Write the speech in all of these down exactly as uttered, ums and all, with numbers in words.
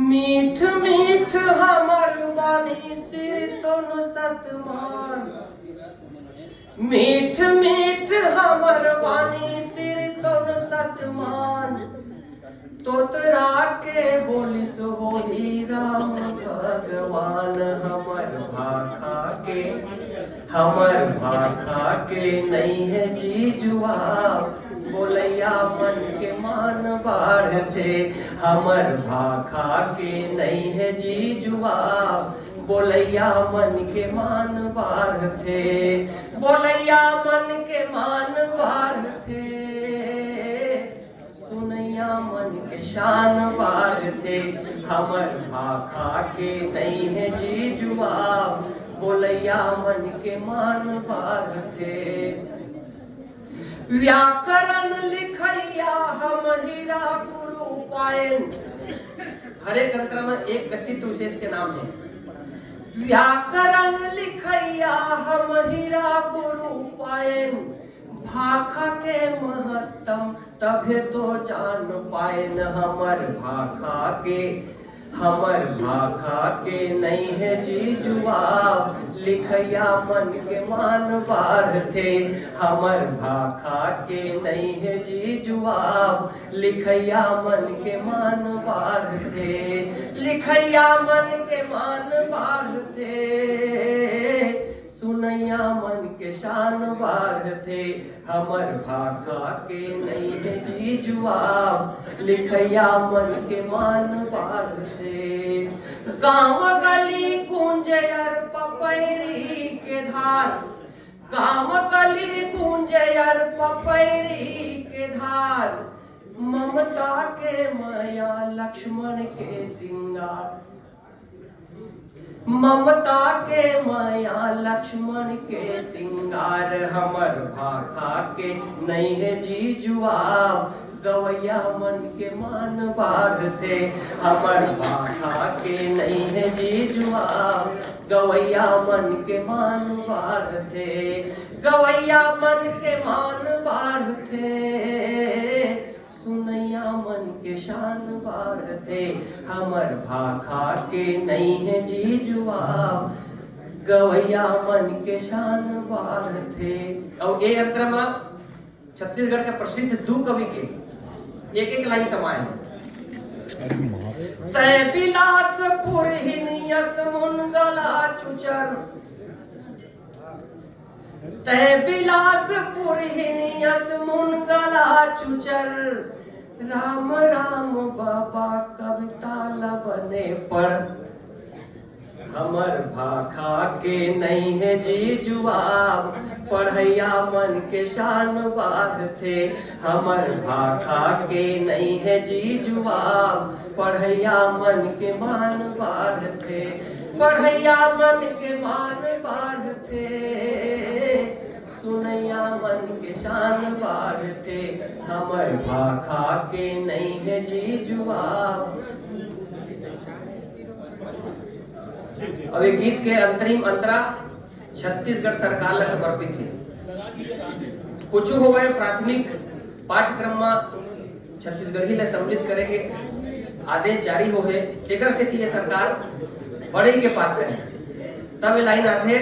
मीठ मीठ हमर वाणी सिर तोन सतमान, मीठ मीठ हमर वाणी सिर तोन सतमान। तोतरा के बोलिस होही राम भगवान, हमर भाखा के, हमर भाखा के नइ हे जी जुवाब। बोलइया मन के मान बाढ़थे, हमर भाखा के नइ हे जी जुवाब। बोलइया मन के मान बाढ़थे, बोलइया मन के मान बाढ़थे, सुनइया मन के शान बाढ़थे। हमर भाखा के नइ हे जी जुवाब, बोलइया मन के मान बाढ़थे। व्याकरण लिखइया हम हीरा गुरु पाएन। हर एक अंतरा में एक व्यक्तित्व विशेष के नाम हे। व्याकरण लिखइया हम हीरा गुरु पाएन, भाखा के महत्तम तभे तो जान पाएन। हमर भाखा के, हमर भाखा के नइ हे जी जुवाब, लिखइया मन के मान बाढ़थे। हमर भाखा के नइ हे जी जुवाब, लिखइया मन के मान बाढ़थे, लिखइया मन के मान बाढ़थे, सुनइया मन के शान बाढ़थे। हमर भाखा के नइ हे जी जुवाब, लिखइया मन के मान बाढ़थे। गाँव गली गूंजे अर पपैरी के धार, गाँव गली गूंजे अर पपैरी के धार। ममता के मया लक्ष्मण के सिंगार, ममता के मया लक्ष्मण के सिंगार। हमर भाखा के नइ हे जी जुवाब, गवइया मन के मान बाढ़थे। हमर भाखा के नइ हे जी जुवाब, गवइया मन के मान बाढ़थे, गवइया मन के मान बाढ़थे, सुनइया मन के शान बाढ़थे। हमर भाखा के नइ हे जी जुवाब, गवइया मन के शान बाढ़थे। अउ ए अंतरा म छत्तीसगढ़ के प्रसिद्ध दू कवि के एक एक लाइन समाए हे। तै बिलासपुर हिनियस मुन गला चुचर, तै बिलासपुर हिनियस मुन गला चुचर। राम राम बाबा कविता ल बने पढ़। हमर भाखा के नइ हे जी जुवाब, पढ़इया मन के शान बाढ़थे। हमर भाखा के नइ हे जी जुवाब, पढ़इया मन के मान बाढ़थे, पढ़इया मन के मान बाढ़थे, सुनइया मन के शान बाढ़थे। हमर भाखा के नइ हे जी जुवाब। अब ये गीत के अंतरिम अंतरा छत्तीसगढ़ सरकार ला समर्पित हे। कुछ होवय प्राथमिक पाठ्यक्रम म छत्तीसगढ़ी ला सम्मिलित करे के आदेश जारी होहे, तेकर सेती ये सरकार बड़े के पात्र हे। तब ये लाइन आथे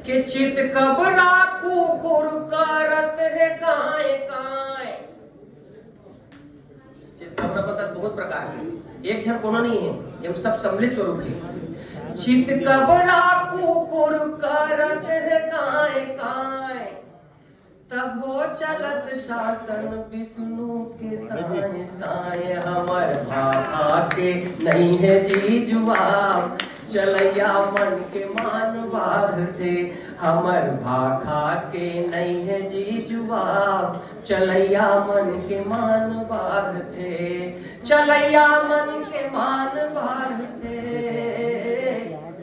कि चितकबरा कुकुर करत हे कांय कांय। चितकबरा मतलब बहुत प्रकार के, एक झन कोनो नहीं है, ये सब सम्मिलित स्वरूप है। चितकबरा कुकुर करत हे कांय कांय, तभो चलत शासन विष्णु के साय साय। हमर भाखा के नइ हे जी जुवाब, चलइया मन के मान बाढ़थे। हमर भाखा के नइ हे जी जुवाब, चलइया मन के मान बाढ़थे, चलइया मन के मान बाढ़थे,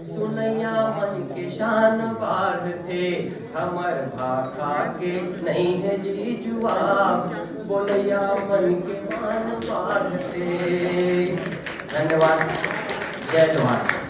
सुनइया मन के शान बाढ़थे। हमर भाखा के नइ हे जी जुवाब, बोलइया मन के मान बाढ़थे। धन्यवाद। जय जोहार।